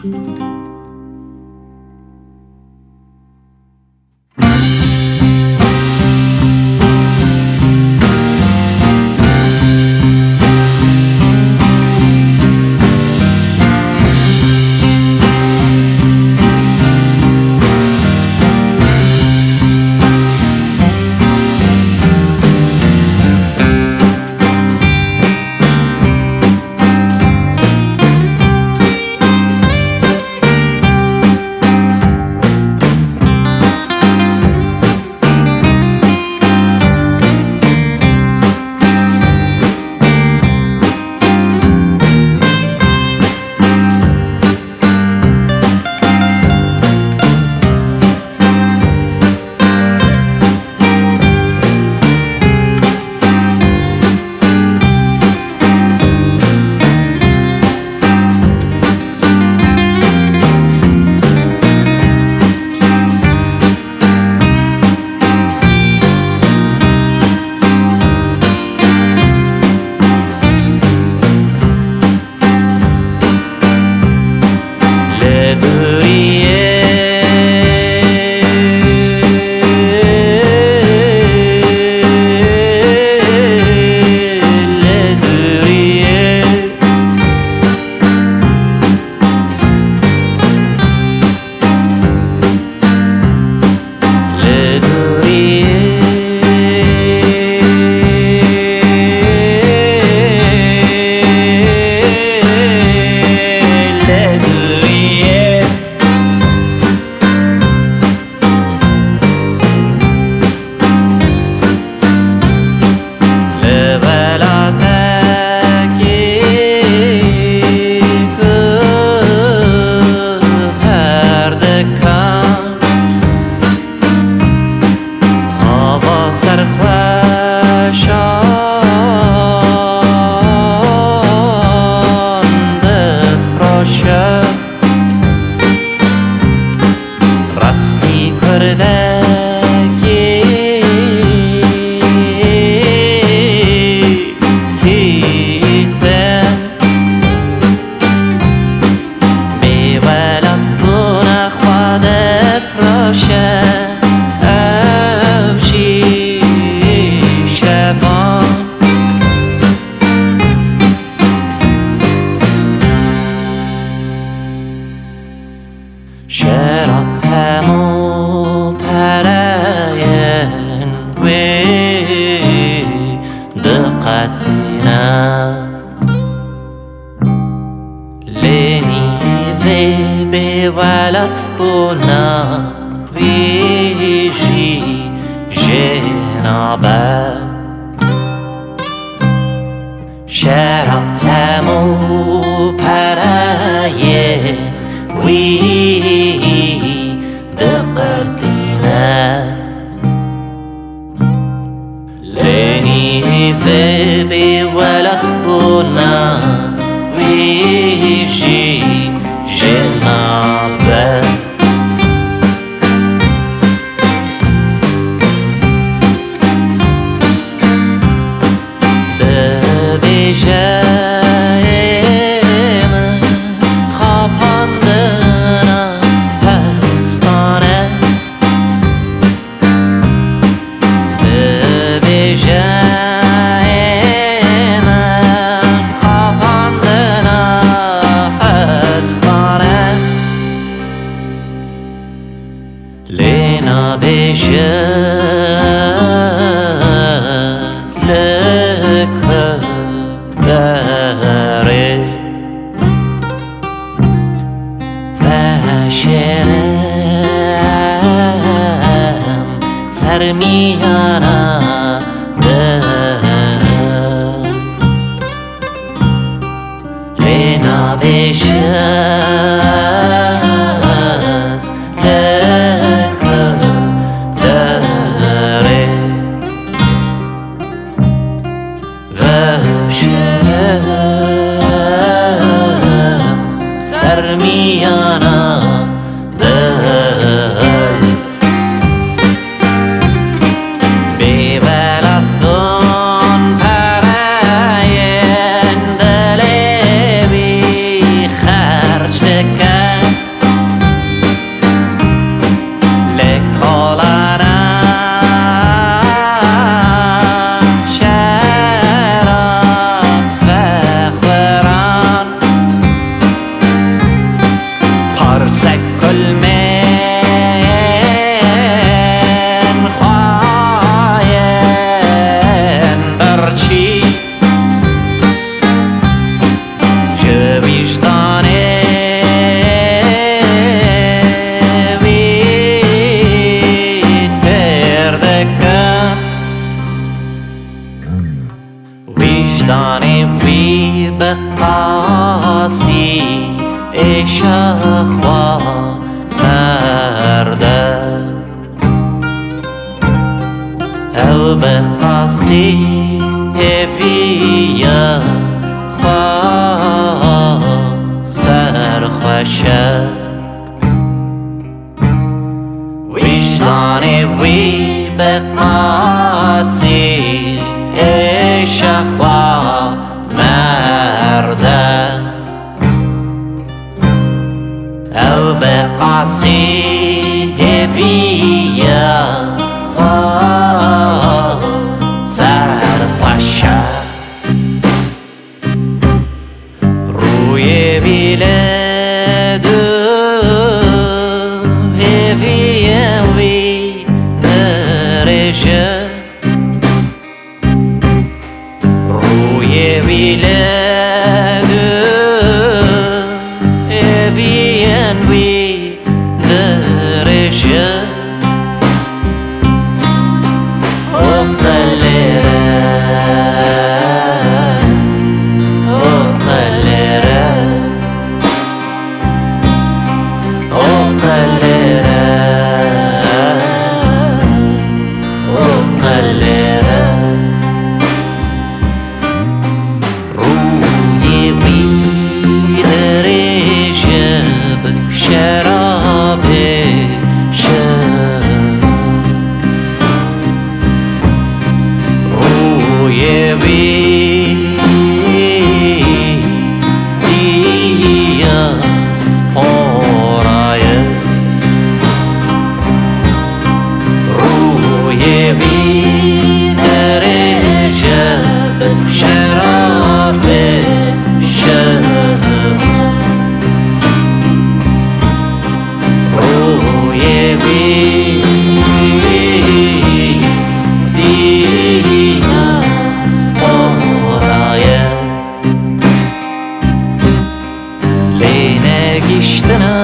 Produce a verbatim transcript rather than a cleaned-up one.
Li welatekî ku her dikan ava serxweşan difroşe. Rastî kurdekî tîk be, bê welat bûna xwe difroşe, ew jî şevan. Şerab hemû pereyên wî diqetîne. Lê nîvê bêwelatbûna wî jî jê nabe. Şerab hemû pereyên wî diqetîne. Lê nîvê bêwelatbûna wî jî jê nabe. Bibêje ê min xapandina hestane. Bibêje ê min xapandina hestane. Lê nabêje ez li ku berê. Veşêrim ser miyana dil. Lê nabêje ez li ku derê. Veşêrim ser miyana dil. Sekulmên xwayên birçî ji wîjdanê wî têr dikin. Wîjdanê wî bi qasî êşa xwe merde. Ew bi qasî hêviya xwe serxweş e. Wîjdanê wî bi qasî êşa xwe merde. Ew bi qasî hêviya xwe serxweş e. Rûyê wî li du hêviyên wî dirêj e. Rûyê wî li du hêviyên wî dirêj e. O qelêre, o qelêre, o qelêre, o qelêre. Rûyê wî dirêj e bi şerabê şer. Rûyê wî diya spora ye. Rûyê wî dirêj e bi şerabê şer. Rûyê wî diya spora ye. Lê negihiştina